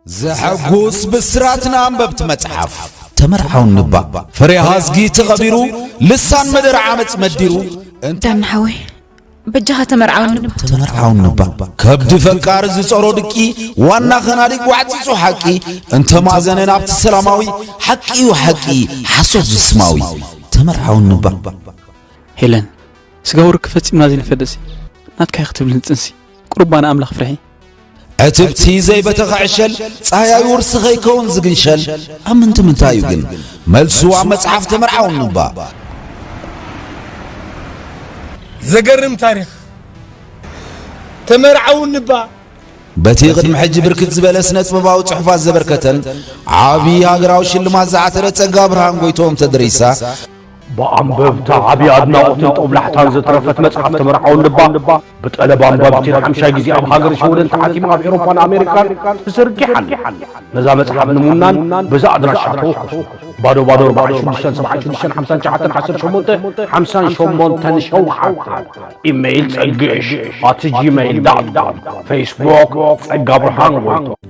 ዘሐጉስ ብስራት ንኣንበብቲ መጽሓፍ ተመርዓው ንባ። ፍሬ ሃዝጊ ተቐቢሩ፣ ልሳን መደር ዓመጽ መዲሩ። እንተ ዳና ሓወይ፣ በጃኻ ተመርዓው ንባ። ተመርዓው ንባ። ከብዲ ፈቃር ዝጸሮ ድቂ፣ ዋና ከናዲ ጓዕጺጹ ሓቂ፣ እንተ ማዘነ ናብቲ ሰላማዊ፣ ሓቂ እዩ ሓቂ፣ ሓሶት ዝስማዊ። ተመርዓው ንባ። ሄለን፣ ስጋዊ ርክብ ፈጺምና ዘይንፈልጥሲ፣ ናትካ ኢኺ ክትብልኒ ጽንሲ፣ ቁርባን ኣምላኽ ፍርሒ። ዕትብቲ ዘይበተኸ ዕሸል፣ ጻህያይ ውርሲ ከይከውን ዝግንሸል፣ ኣብ ምንቲ ምንታይ እዩ ግን? መልሱ ኣብ መጽሓፍ ተመርዓው ንባ። ዘገርም ታሪኽ። ተመርዓው ንባ። በቲ ቅድሚ ሕጂ ብርክት ዝበለ ስነ ጥበባዊ ጽሑፋት ዘበርከተን ዓቢ ሃገራዊ ሽልማት ዝዓተረ ጸጋ ብርሃን ጎይትኦም ተደሪሳ። ብኣንበብቲ ዓቢ ኣድናቖትን ጦብላሕታን ዝተረፈት መጽሓፍ ተመርዓው ንባ፣ ብጠለብ ኣንባብቲ ንሓምሻይ ግዜ ኣብ ሃገረ ሽወደን ተሓቲማ ኣብ ኤውሮጳን ኣሜሪካን ተዘርጊሓ ኣላ። ነዛ መጽሓፍ ንምውናን በዛ ኣድራሻ ተወከሱ። ባዶ ባዶ ኣርባዕተ ሽዱሽተ ሰብዓ ሽዱሽተ ሓምሳ ትሽዓተ ዓሰርተ ሸሞንተ ሓምሳ ሸሞንተ ሸውዓተ። ኢሜይል ጸግሽ ኣት ጂሜይል ዳት ኮም። ፌስቡክ ጸጋ ብርሃን ጎይትኦም።